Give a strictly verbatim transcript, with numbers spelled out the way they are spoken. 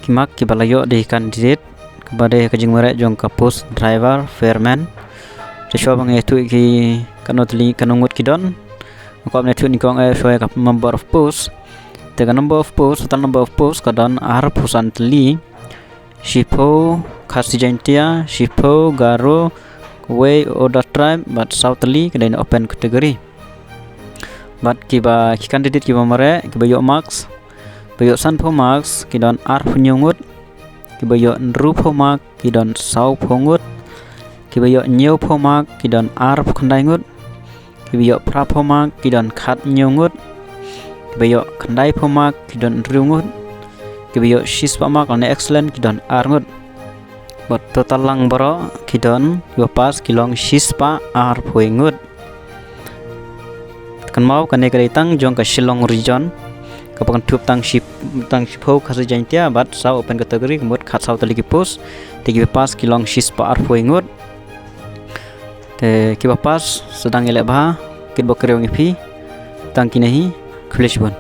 Ki mark kiba la ïoh da ki candidate kaba dei ha ka jingmareh jong ka post driver fireman. Te shuwa ba nga ïathuh ki katno tylli katno ngut ki don, nga kwah ban ïathuh nyngkong eh shuwa ïa ka number of post. Te ka number of post, total number of post ka don arphew san tylli. Shiphew Khasi Jaintia, shiphew Garo, wei other tribe, bad saw tylli ka dei na open category. Bad kiba, ki candidate kiba mareh, kiba ïoh marks, ba ïoh sanphew marks ki don arphew hynñiew ngut, kiba ïoh hynriewphew mark ki don sawphew ngut, kiba ïoh hynñiewphew mark ki don arphew khyndai ngut, kiba ïoh phraphew mark ki don khathynñiew ngut, kiba ïoh khyndaiphew mark ki don hynriew ngut, kiba ïoh shispah mark lane excellent ki don ar ngut. Bad total lang baroh ki don, kiba pass ki long shispah arphew ngut. Kynmaw kane ka dei tang jong ka Shillong region, kaba kynthup tang shi, tang shiphew Khasi Jaintia bad saw open category, ka mut khatsaw tylli ki post. Te kiba pass ki long shispah arphew ngut. Te kiba pass sdang ïaleh bha, kitbok kyrïa ïa phi. Tang kine hi, khublei shibun.